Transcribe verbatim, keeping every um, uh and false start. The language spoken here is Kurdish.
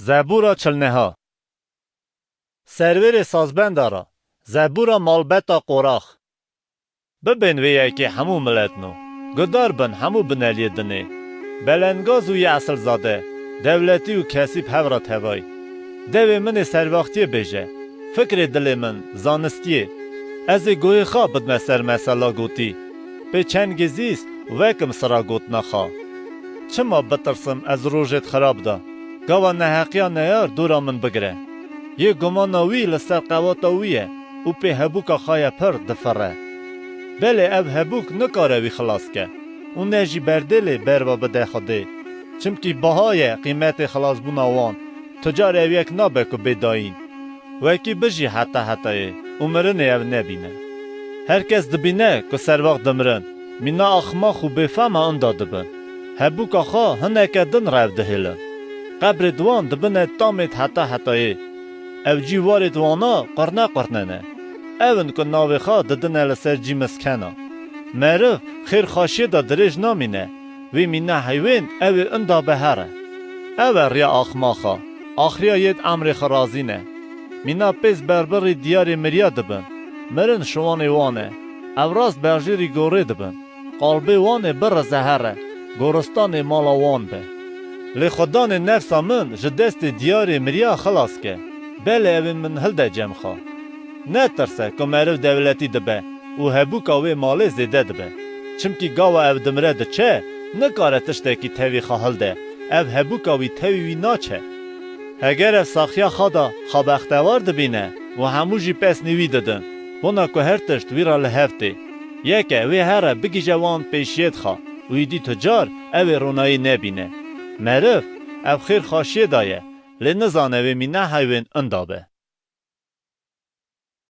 Zebûra çilneha. Servêrê sazbenda ra, zebûra malbeta Qorax. Bibên vê yekê hemû miletno, gudar bin hemû bineliyê dinê. Belengaz û yê esilzade, dewletî û kesî bi hev ra tevay. Devê min ê servaxtiyê bêje, fikrê dilê min, zanistiyê. Ez ê guhê xwe bidme ser mesela gotî. Pê çengê zîst wekim sira gotina xwe. Çima bitirsim ez rojêd xirab de? Gava neheqiya neyar dora min bigire. Yê gumana wî li ser qewata wî ye û pê hebûka xwe ye pir difire. Belê ev hebûk nikare wî xilas ke û ne jî berdêlê berva bide Xwedê. Çimkî baha ye qîmetê xilasbûna wan. Tucar ew yek nabe ku bê dayîn. Wekî bijî heta hetayê û mirinê ev nebîne. Her kes dibîne ku servaxt dimirin, mîna axmax û bêfema inda dibin. Hebûka xwe hineke din rev dihêlin. Qebrêd wan dibine tamêd heta hetayê. Ew cî warêd wana qurne qurne ne. Ew in ku navê xwe didine li ser cî miskena. Meriv xêr xweşiyê de dirêj namîne. Wê mîna heyvên ew ê inda be here. Ew e riya axmaxa, axriya yêd emrê xwe razîne. Mîna pêz berbirî diyarê miriya dibin. Mirin şiwanê wan e. Ew rast berjêrî gorê dibin. Qalbê wan ê birize here, goristanê mala wan be. Lê xwedanê nefsa min ji destê diyarê miriya xilas ke. Belê ew ê min hilde cem xwe. Netirse ku meriv dewletî dibe û hebûka wê malê zêde dibe. Çimkî gava ev dimire diçe, nikare tiştekî tevî xwe hilde, ev hebûka wî tevî wî naçe. Heger ev saxiya xwe de xwe bextewar dibîne û hemû jî pesnî wî didin, bona ku her tişt wî re li hev tê. Yeke wê here bigihîje wan pêşiyêd xwe û îdî tu car ew ê ronayî nebîne. Meriv ev xêr xweşiyê de ye, lê nizane wê mîna heyvên inda be.